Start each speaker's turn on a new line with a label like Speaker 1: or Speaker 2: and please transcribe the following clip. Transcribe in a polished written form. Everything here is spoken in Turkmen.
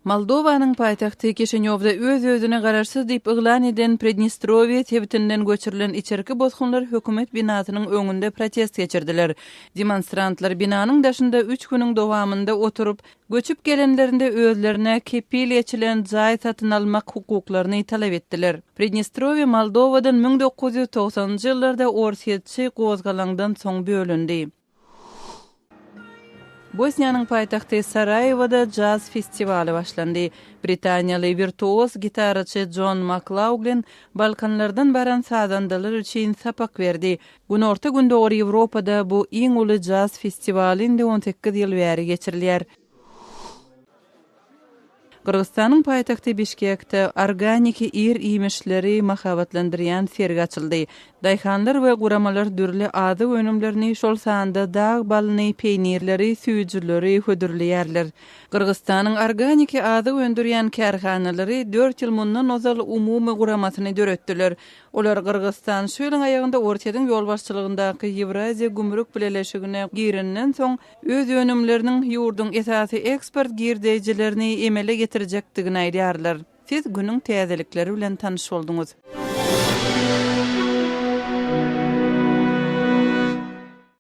Speaker 1: Moldowanyň paýtagty Kişinýowda öz-özüni garaşsyz diýip yglan eden Pridnestrowiýe sebitinden göçürilen içerki bosgunlar hökümet binasynyň öňünde protest geçirdiler. Demonstrantlar binanyň daşynda üç günüň dowamynda oturyp, göçüp gelenlerinde özlerine kepil geçilen jaý satyn almak hukuklaryny talap etdiler. Pridnestrowiýe Moldowadan 1990-njy ýyllarda orsýetçi gozgalaňdan soň bölündi. Bosniýanyň paýtagty Saraýewoda jaz festiwaly başlandy. Britaniýaly wirtuoz gitaraçy Jon Maklauglin Balkanlardan baran sazandalar üçin sapak berdi. Günorta-Gündogar Ýewropada bu iň uly jaz festiwaly indi 18 ýyl bäri geçirilýär. Gyrgyzystanyň paýtagty Bişkekde organiki ir-iýmişleri mahabatlandyrýan sergi açyldy. Daýhanlar we guramalar dürli azyk önümlerini, şol sanda dag balyny, peýnirleri, süýjüleri hödürleýärler. Gyrgyzystanyň organiki azyk öndürýän kärhanalary dört ýyl mundan ozal umumy guramasyny döretdiler. Olar Gyrgyzystan şu ýylyň aýagynda Orsýetiň ýolbaşçylygyndaky Ýewraziýa gümrük bileleşigine girenden soň, öz önümleriniň ýurduň esasy eksport girdeýjilerini emele getirjekdigini aýdýarlar. Siz günüň täzelikleri bilen tanyş bolduňyz.